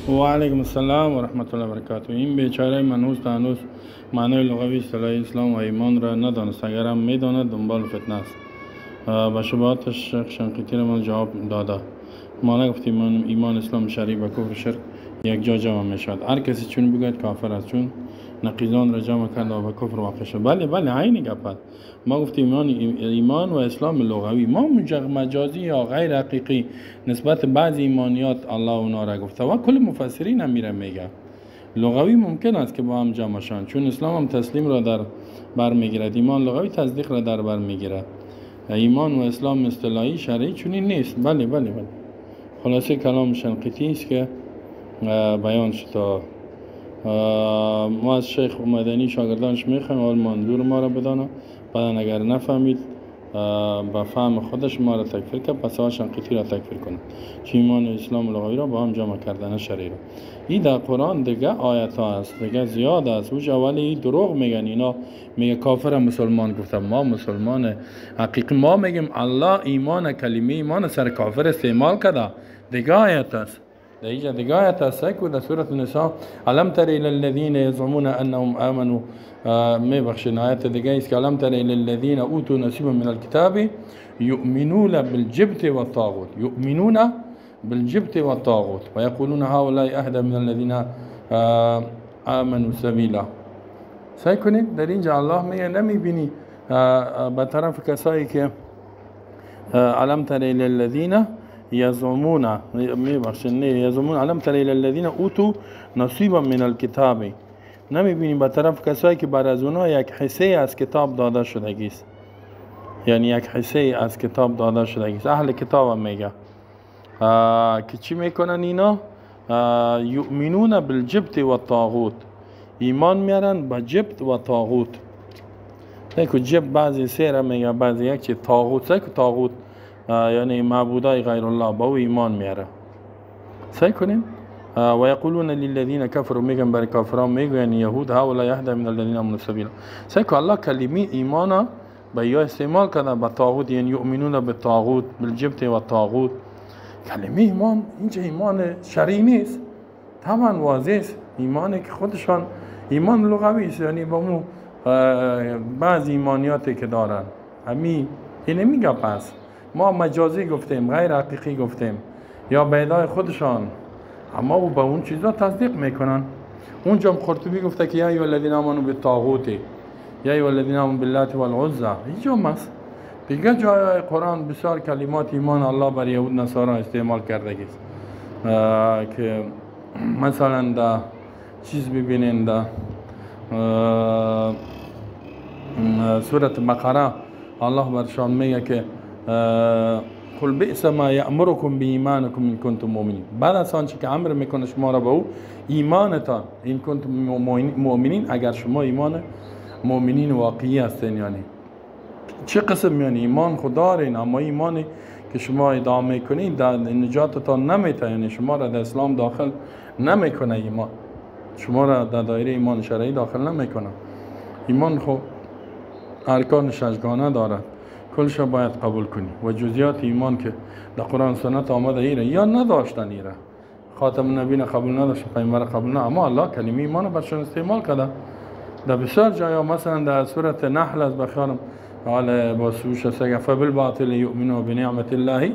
و علیکم السلام و رحمت الله و برکاته. این بیچاره منحوس تا هنوز معنای لغوی اصطلاح اسلام و ایمان را ندانست، اگر هم میداند دنبال فتنه است. به شبهات شیخ شنقیطی را من جواب داده. ما نگفتیم ایمان اسلام شرعی و کفر شرک یک جا جمع می شود. هر کسی چون بگوید کافر است، چون نقیضان را جمع کرد و به کفر واقع شد. بله بله، عین گپ است. ما گفتیم ایمان و اسلام لغوی، ما مجازی یا غیر حقیقی نسبت بعضی ایمانیات الله اونا را گفته و کل مفسرین هم میره میگه لغوی ممکن است که با هم جمع شوند، چون اسلام هم تسلیم را در بر میگیرد، ایمان لغوی تصدیق را در بر میگیرد. ایمان و اسلام اصطلاحی شرعی چنین نیست. بله بله بله. خلاصه کلام شنقیطی است که بیان شد. ما از شیخ مدنی شاگردانش میخوایم اول منظور ما را بدانه، بعدا اگر نفهمید به فهم خودش ما را تکفیر کرد، پس ها شنقیطی را تکفیر کنه چه ایمان و اسلام لغوی را با هم جمع کردن شرعی را. این در قرآن دیگه آیت ها است، دیگه زیاد است. اوج اولی دروغ میگن، اینا میگه کافر مسلمان گفتم. ما مسلمان حقیقی ما میگیم الله ایمان، کلمه ایمان سر کافر استعمال کرده. دیگه آیت است، دیگه دیگه آیت است که در سورة النساء الم تر الى الذين يزعمون انهم امنوا، میبخشین آیت دیگه است که الم تر الى الذين اوتوا نصيبا من الكتاب يؤمنون بالجبت والطاغوت، يؤمنون بالجبت والطاغوت ويقولون هؤلاء اهدى من الذين آمنوا سبیلا. سعی کنید در اینجا الله میگه نمیبینی به طرف کسایی که الم تر الى الذين يزعمون، میبخشین نه يزعمون، الم تر الى الذين اوتوا نصیبا من الكتاب، نمیبینی به طرف کسایی که بر از اونها یک حصه از کتاب داده شدگی است، یعنی یک حصه از کتاب داده شدگی است. اهل کتاب هم میگه که چی میکنن اینا؟ یؤمنون بالجبت و الطاغوت، ایمان میارن به جبت و طاغوت. که جبت بعضی سیره میگه، بعضی یک چی طاغوت، که طاغوت یعنی معبودای غیر الله، با او ایمان میاره. سعی کنیم و یقولون للذین کفروا، میگن بر کافران، میگن یهود هؤلاء اهدى من الذین آمنوا سبیلا. سعی کن الله کلمه ایمان به یا استعمال کرده به طاغوت، یعنی یؤمنون بالطاغوت بالجبت و الطاغوت. کلمه ایمان اینجا ایمان شرعی نیست، طبعا واضح است. ایمانی که خودشان ایمان لغوی است، یعنی با مو بعض ایمانیاتی که دارن همین اینه میگه. پس ما مجازی گفتیم، غیر حقیقی گفتیم یا به ادعای خودشان، اما او به اون چیزا تصدیق میکنن. اونجا قرطبی گفته که یا ایها الذین آمنوا بالطاغوت، یا ایها الذین آمنوا باللات والعزی، اینجا ماست. دیگه جای قرآن بسیار کلمات ایمان الله بر یهود نصارا استعمال کرده است که مثلا در چیز ببینین، در سورة بقره الله برشان میگه که قل بئس ما یأمرکم بایمانکم ان کنتم مؤمنین. بعد از آنچه که امر میکنه شما را به او ایمانتان، ان کنتم مؤمنین، اگر شما ایمان مؤمنین واقعی هستین. یعنی چه قسم؟ یعنی ایمان خود دارین، اما ایمانی که شما ادعا میکنید در نجاتتان نمیته، یعنی شما را در اسلام داخل نمیکنه، ایمان شما را در دایره ایمان شرعی داخل نمیکنه. ایمان خب ارکان ششگانه دارد، کلش باید قبول کنی و جزئیات ایمان که در قرآن سنت آمده ایره یا نداشتن ایره، خاتم النبیین قبول نداشت، پیامبر قبول نه، اما الله کلمه ایمان برشان استعمال کرده در بسیار جایا. مثلا در سورة نحل از بخیارم قال با سوش سگه فبالباطل یؤمنون بنعمت الله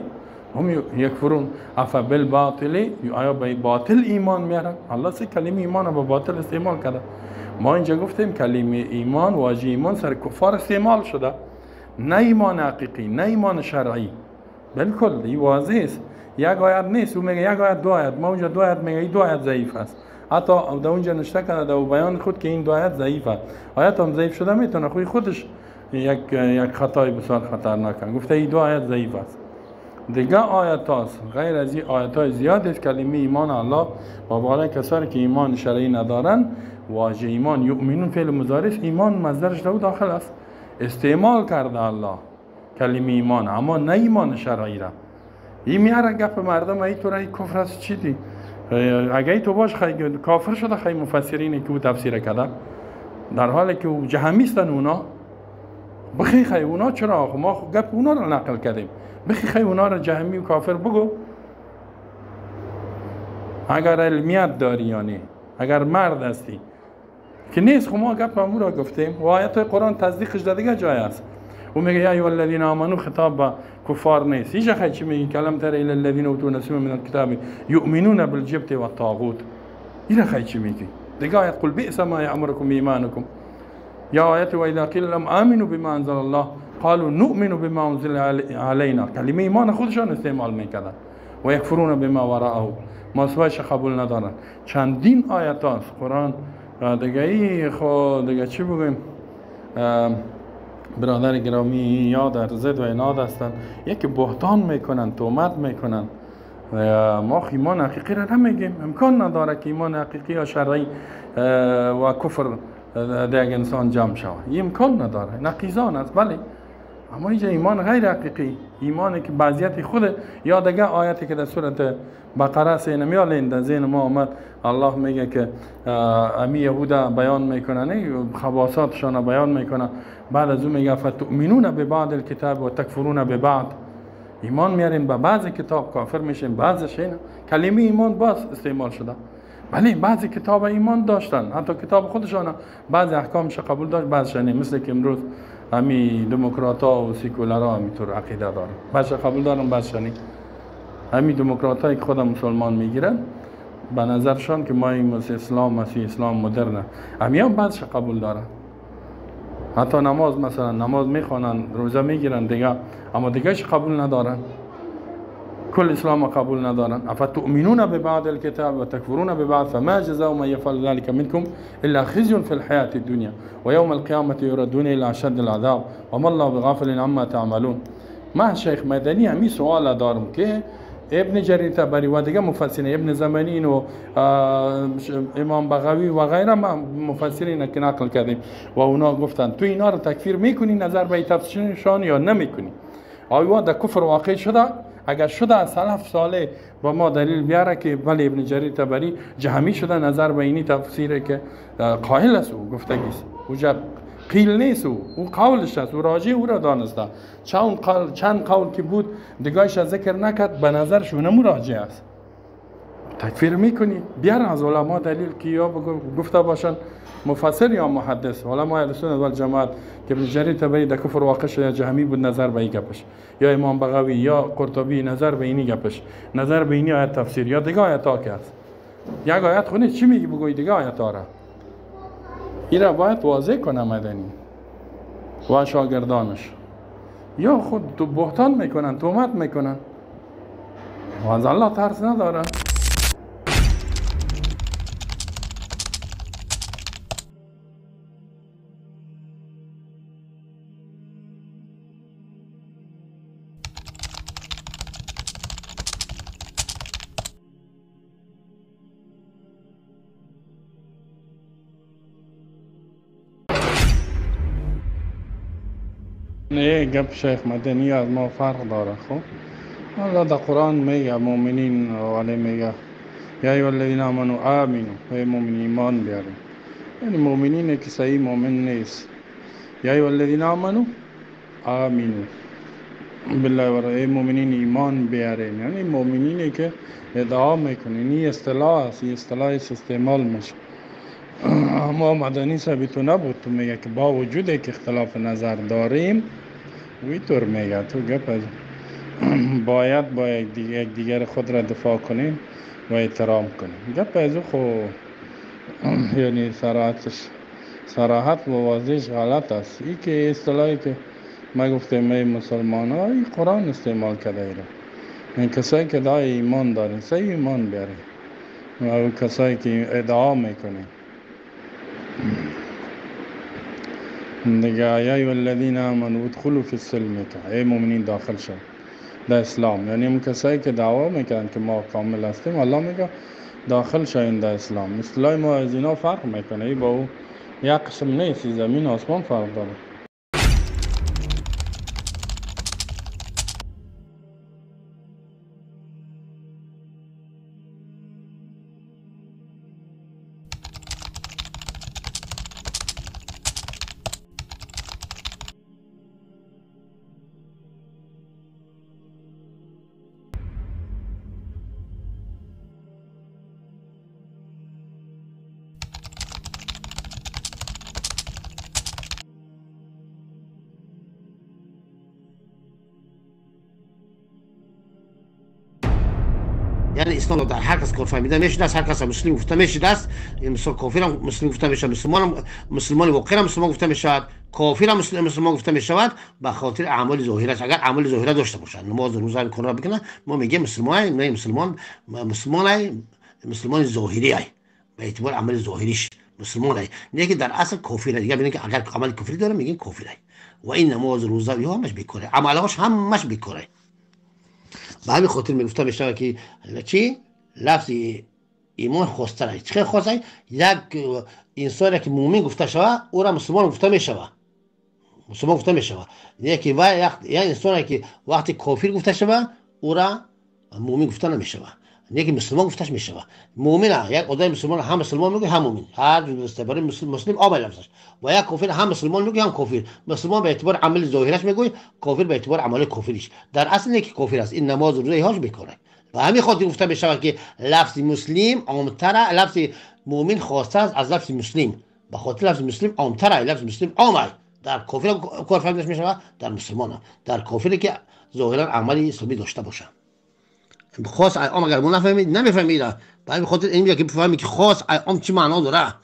هم یکفرون، افبالباطل، آیا به باطل ایمان میارن؟ الله سه کلمه ایمان با باطل استعمال کرده. ما اینجا گفتیم کلمه ایمان، واژه ایمان سر کفار استعمال شده، نه ایمان حقیقی، نه ایمان شرعی. بالکل این واضح است. یک آیت نیست، او میگه یک آیت دو آیت، ما اونجا دو آیت میگه این دو آیت ضعیف است. حتی در اونجا نشته کرده در بیان خود که این دو آیت ضعیف است. آیت هم ضعیف شده میتونه، خودش یک خطای بسیار خطرناک گفته این دو آیت ضعیف است. دیگه آیت هاست غیر از این آیت های زیاد است کلمه ایمان الله و بالای کسانی که ایمان شرعی ندارن، واژه ایمان یؤمنون فعل مضارع، ایمان مصدرش در داخل است، استعمال کرده الله کلمه ایمان، اما نه ایمان شرعی را. این میاره گپ مردم ای تو را کفر است چی دی؟ اگه تو باش خیلی کافر شده، خیلی مفسرین که او تفسیر کرده، در حالی که او جهمیستن اونا بخی خی اونا چرا ما گپ اونا را نقل کردیم، بخی خی اونا را جهمی و کافر بگو. اگر علمیت داری، یعنی اگر مرد هستی که نیست. خب ما گپ امو را گفتیم و آیت قرآن تصدیقش در دیگه جای است. و میگه یا ایها الذین آمنو خطاب به کفار نیست. هیچ خیلی چی میگه؟ کلم تر الی الذین اوتوا نصیبا من الکتاب یؤمنون بالجبت والطاغوت. این خیلی چی میگه؟ دیگه آیت قل بئس ما یأمرکم ایمانکم، یا آیت و اذا قیل لهم آمنوا بما انزل الله قالوا نؤمن بما انزل علینا. کلمه ایمان خودشان استعمال میکردن و یکفرون بما وراءه، ماسوایش قبول ندارن. چندین آیت هست قرآن دیگه. ای خو دیگه چی بگویم برادر گرامی، یا در زد و ایناد هستن، یکی بهتان میکنن، تهمت میکنن. ما ایمان حقیقی را نمیگیم، امکان نداره که ایمان حقیقی یا شرعی و کفر در یک انسان جمع شود، این امکان نداره، نقیضان است. بله، اما اینجا ایمان غیر حقیقی، ایمانی که بعضیت خود یا دیگه آیتی که در سورت بقره سینمیال در ذهن ما آمد، الله میگه که امی یهودا بیان میکنن، خباثاتشان بیان میکنن، بعد از اون میگه فتؤمنون ببعض الکتاب و تکفرون ببعض. ایمان میاریم به بعض کتاب، کافر میشیم بعضش. اینا کلمه ایمان باز استعمال شده. بله، بعضی کتاب ایمان داشتن، حتی کتاب خودشان بعضی احکامش قبول داشت، بعضش نه. مثل که امروز همی دموکرات ها و سیکولرها همینطور عقیده دارن، بعضش قبول دارن بعضش نه. همی دموکرات هایی که خود مسلمان میگیرن به نظرشان که ما این اسلام مسیح اسلام مدرنه، همی هم بعضش قبول دارن. حتی نماز مثلا نماز میخوانن، روزه میگیرن دیگه، اما دیگهش قبول ندارن، کل اسلام قبول ندارن. افتؤمنون ببعض الكتاب وتكفرون ببعض فما جزاء من يفعل ذلك منكم الا خزي في الحياة الدنيا ويوم القيامة يردون الى اشد العذاب وما الله بغافل عما تعملون. من شیخ مدنی همی سوال دارم که ابن جریر طبری و دیگه مفسرین، ابن زمانین و امام بغوی و غیره، ما مفسرین که نقل کردیم و اونا گفتن تو اینا رو تکفیر میکنی نظر به تفسیرشان یا نمیکنی؟ آیا در کفر واقع شده؟ اگر شده از سلف صالح با ما دلیل بیاره که بله ابن جریر طبری جهمی شده نظر به اینی تفسیره که قائل است، او گفتگی است، او قیل نیست، او قولش است، او راجع او را دانسته. چند قول که بود دیگهش ذکر نکرد، به نظرش اونمو راجع است. تکفیر میکنی؟ بیار از علما دلیل که یا گفته باشن مفسر یا محدث، علمای اهل سنت و الجماعت که ابن جریر طبری در کفر واقع شده یا جهمی بود نظر به این گپش، یا امام بغوی یا قرطبی نظر به اینی گپش، نظر به اینی آیت تفسیر یا دیگه آیت ها که است. یک آیت خونه چی میگی بگوی دیگه آیت ها را؟ این را باید واضح کنه مدنی و شاگردانش، یا خود تو بهتان میکنن، تهمت میکنن و از الله ترس ندارن. نه گپ شیخ مدنی از ما فرق داره. خب الله در قرآن میگه مؤمنین ولی میگه یا ایها الذین آمنوا آمنوا، ای مؤمنین ایمان بیارین، یعنی مؤمنین که صحیح مؤمن نیست. یا ایها الذین آمنوا آمنوا بالله و ای مؤمنین ایمان بیارین، یعنی مؤمنینی که ادعا میکنه. این اصطلاح است، این اصطلاح استعمال میشه. اما مدنی صاحب تو نبود، تو میگه که با وجود که اختلاف نظر داریم ویتور میگه تو گپ باید با یک دیگر خود را دفاع کنیم و احترام کنیم. گپ از او خو یعنی صراحت و واضحش غلط است. ای که اصطلاحی که ما گفتیم ای مسلمان ها، ای قرآن استعمال کرده ایره، این کسایی که دای ایمان دارین صحیح ایمان بیارین و کسایی که ادعا میکنین دیگه. یا ایها الذین آمنوا ادخلوا فی السلم، ای مؤمنین داخل شد در اسلام، یعنی اون کسایی که دعوا میکنن که ما کامل هستیم، الله میگه داخل شوین در اسلام. اصطلاح ما از اینا فرق میکنه، ای با او یک قسم نیست، زمین آسمان فرق داره. یعنی اسلام در هر کس کار فهمیده میشده است، هر کس مسلم گفته میشده است. مثلا کافر هم مسلم گفته میشه، مسلمان مسلمان واقعا هم مسلمان گفته میشود، کافر هم مسلمان گفته میشود به خاطر اعمال ظاهرش. اگر اعمال ظاهره داشته باشد، نماز و روزه کارا بکنه، ما میگیم مسلمان، نه مسلمان، مسلمان مسلمان ظاهری ای به اعتبار عمل ظاهریش مسلمان ای، نه که در اصل کافر. دیگه ببینید که اگر عمل کفری داره میگیم کافر ای. و این نماز روزه همش بیکاره، عملهاش همش بیکاره. به همین خاطر میگفتم میشنوه که چی لفظ ایمان خواسته است. چه خواسته؟ یک انسانی که مؤمن گفته شوه او را مسلمان گفته میشوه، مسلمان گفته میشوه. یکی یک انسانی که وقتی کافر گفته شوه او را مؤمن گفته نمیشوه، یکی مسلمان گفتش میشوه. مؤمن یک آدم مسلمان هم مسلمان میگه هم مؤمن، هر دو برای مسلم آب لفظش. و یک کافر هم مسلمان میگه هم کافر. مسلمان به اعتبار عمل ظاهرش میگه، کافر به اعتبار عمل کافریش. در اصل یکی کافر است، این نماز و روزه هاش میکنه. و همین خاطر گفته میشود که لفظ مسلم عامتر، لفظ مؤمن خواسته است از لفظ مسلم، به خاطر لفظ مسلم عامتر، لفظ مسلم عام در کافر کار فهمیده میشود، در مسلمان، در کافری که ظاهرا عمل اسلامی داشته باشه. خاص عام اگر ما نفهمید نمیفهمید. به همین خاطر این که بفهمید که خاص عام چی معنا داره.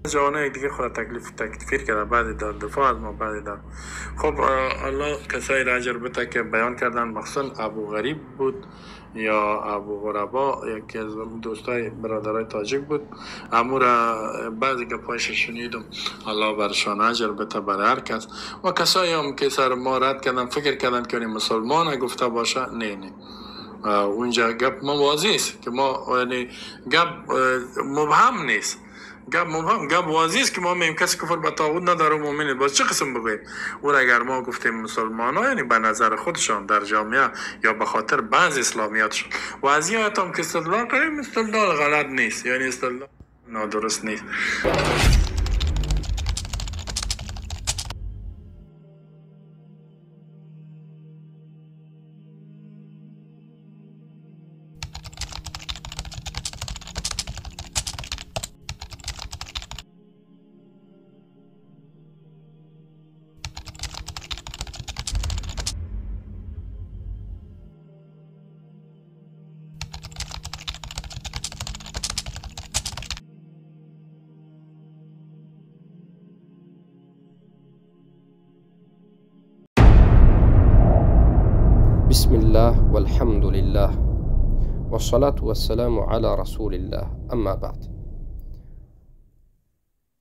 جوانه دیگه خود تکلیف تکفیر کرده، بعد در دفاع از ما، بعد در خب الله کسایی را اجر بده که بیان کردن. مخصوصا ابو غریب بود یا ابو غربا، یکی از دوستای برادرای تاجیک بود، امور بعضی گپایش شنیدم. الله برشان اجر بده بر هر کس. و کسایی هم که سر ما رد کردن فکر کردن که مسلمان گفته باشه، نه نه، اونجا گپ ما واضح است که ما، یعنی گپ مبهم نیست، گپ مبهم، گپ واضح است که ما میگیم کسی کفر به طاغوت نداره مؤمن. باز چه قسم بگوییم؟ او اگر ما گفتیم مسلمان ها، یعنی به نظر خودشان در جامعه یا به خاطر بعض اسلامیاتشان. و از این آیت هم که استدلال کنیم، استدلال غلط نیست، یعنی استدلال نادرست نیست. بسم الله والحمد لله والصلاة والسلام على رسول الله اما بعد.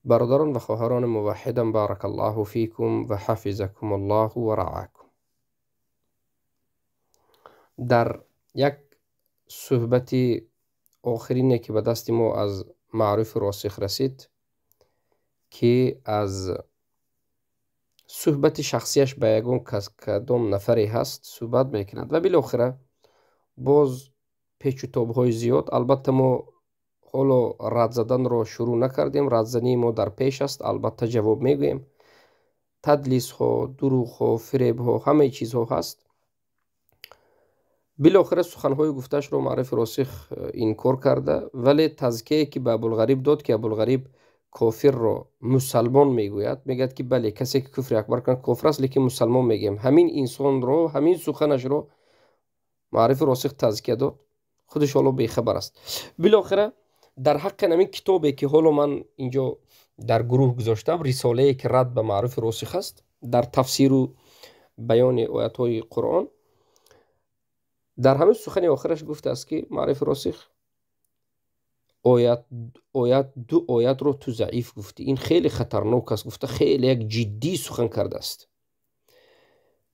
برادران و خواهران موحدم، بارک الله فیکم و حفظکم الله و رعاکم. در یک صحبت آخرینه که به دست ما از معروف راسخ رسید که از صحبت شخصیش به یگان کس کدام نفری هست صحبت میکند و بالاخره باز پیچ و تاب‌های زیاد. البته ما حالا رد زدن را شروع نکردیم، ردزنی ما در پیش است، البته جواب میگوییم. تدلیس ها، دروغ ها، فریب ها، همه چیزها هست. بالاخره سخنهای گفتش را معرف راسخ انکار کرده، ولی تزکیه که به ابوالغریب داد که ابوالغریب کافر را مسلمان میگوید، میگوید که بله کسی که کفر اکبر کند کافر است، لیکن مسلمان میگیم. همین انسان را، همین سخنش را معرف راسخ تزکیه داد، خودش حالا بیخبر است. بالاخره در حق همین کتابی که حالا من اینجا در گروه گذاشتم، رساله که رد به معرف راسخ است در تفسیر و بیان آیات های قرآن، در همین سخن آخرش گفته است که معرف راسخ آیت دو آیت رو تو ضعیف گفتی، این خیلی خطرناک است، گفته خیلی یک جدی سخن کرده است.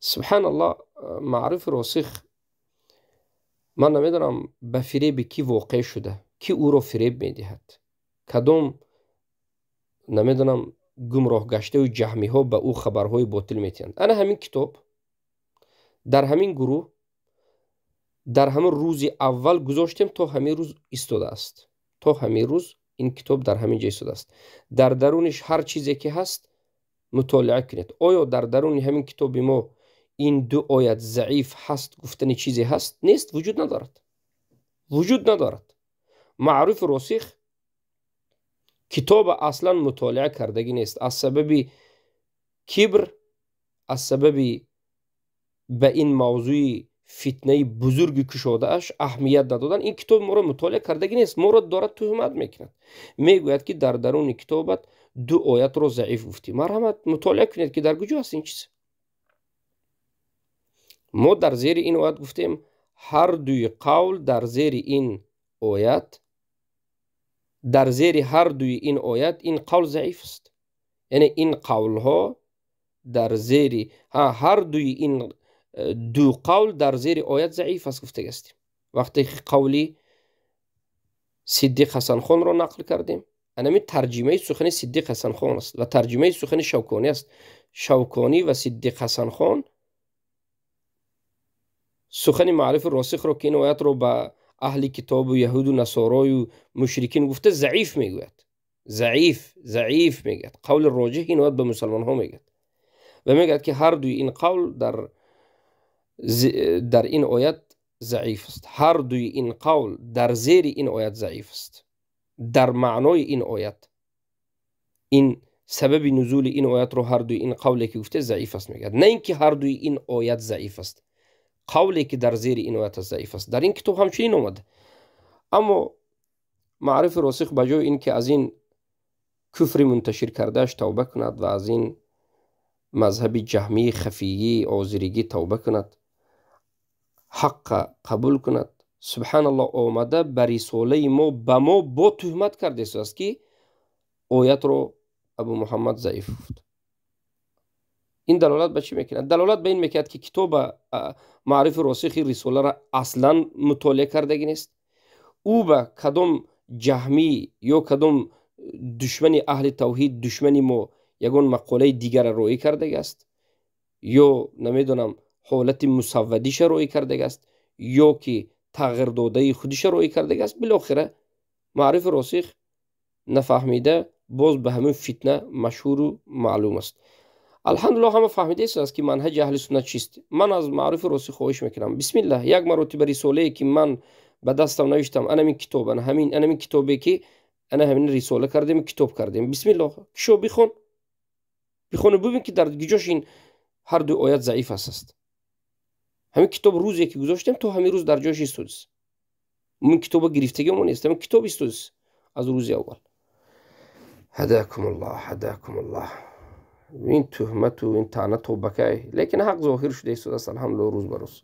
سبحان الله، معرف راسخ من نمیدونم به فریب کی واقع شده، کی او رو فریب میدهد، کدام نمیدونم گمراه گشته و جهمی ها به او خبرهای باطل میتند. انا همین کتاب در همین گروه Дар ҳамон рӯзи аввал гузоштем, то ҳамин рӯз истодааст. То ҳамин рӯз ин китоб дар ҳамин ҷо истодааст. Дар даруниш ҳар чизе ки ҳаст, мутолиа кунед. Оё дар даруни ҳамин китоби мо ин ду оят заиф ҳаст гуфтани чизе ҳаст? Нест, вуҷуд надорад, вуҷуд надорад. Маъруфи Росих китоба аслан мутолиа кардагӣ нест. Аз сабаби кибр, аз сабаби ба ин мавзӯи фитнаи бузурги кушодааш аҳамият надодан, ин китоби моро мутолиа кардагӣ нест. Моро дорад туҳмат мекунад, мегӯяд, ки дар даруни китобат ду оятро заиф гуфтӣ. Марҳамат, мутолиа кунед, ки дар куҷо аст ин чиз. Мо дар зери ин оят гуфтем, ҳар дуи қавл дар зери ин оят, дар зери ҳар дуи ин оят ин қавл заиф аст. Яъне ин қавлҳо дар зери ҳар дуи ин ду қавл дар зери оят заиф аст гуфтагастем. Вақте ки қавли Сиддиқ Ҳасанхонро нақл кардем, анами тарҷимаи сухани Сиддиқ Ҳасанхон аст ва тарҷимаи сухани Шавконӣ аст. Шавконӣ ва Сиддиқ Ҳасанхон сухани Маърифи Росихро, ки ин оятро ба аҳли китобу яҳуду насорою мушрикин гуфта, заиф мегӯяд, заиф, заиф мегӯяд. Қавли роҷиҳ ин оят ба мусалмонҳо мегӯяд ва мегӯяд, ки ҳар дуи ин қавл дар ин оят заиф аст. Ҳар дуи ин қавл дар зери ин оят заиф аст. Дар маънои ин оят, ин сабаби нузули ин оятро ҳар дуи ин қавле ки гуфте, заиф аст мегӯяд. На ин ки ҳар дуи ин оят заиф аст, қавле ки дар зери ин оят аст, заиф аст. Дар ин китоб ҳамчунин омада. Аммо Маърифи Росих ба ҷои ин ки аз ин куфри мунташир кардааш тавба кунад ва аз ин мазҳаби ҷаҳмии хафиӣ озиригӣ тавба кунад, ҳаққа қабул кунад, субҳаналлоҳ, омада ба рисолаи мо ба мо бо туҳмат кардааст, ки оятро Абу Муҳаммад заиф гуфт. Ин далолат ба чӣ мекунад? Далолат ба ин мекунад, ки китоба Маърифи Росихи рисоларо аслан мутолиа кардагӣ нест. Ӯ ба кадом ҷаҳмӣ ё кадом душмани аҳли тавҳид, душмани мо, ягон мақолаи дигара роӣ кардагиаст ё намедонам, ҳолати мусаввадиша роӣ кардагиаст ё ки тағйирдодаи худиша роӣ кардагиаст. Билохира Маърифи Росих нафаҳмида боз ба ҳамин фитна машҳуру маълум аст. Алҳамдулиллоҳ, ҳама фаҳмида аст, ки манҳаҷи аҳли суннат чист. Ман аз Маърифи Росих хоҳиш мекунам: бисмиллаҳ, як маротиба рисолае, ки ман ба дастам навиштам, анамин китоб, ана ҳамин, анамин китобе, ки ана ҳамин рисола кардем, китоб кардем, бисмиллоҳ, кишо, бихон, бихону бубин, ки дар гиҷош ин ҳар ду оят заиф аст. Ҳамин китоб рӯзе ки гузоштем, то ҳамин рӯз дар ҷояш истодист. Ин китоба гирифтагимо нест, ҳамин китоб истодист аз рӯзи аввал. Ҳадакумуллоҳ, ҳадакумуллоҳ. Ин туҳмату ин таъна то ба кай? Лекин ҳақ зоҳир шуда истодааст, алҳамдулиллоҳ, рӯз ба рӯз.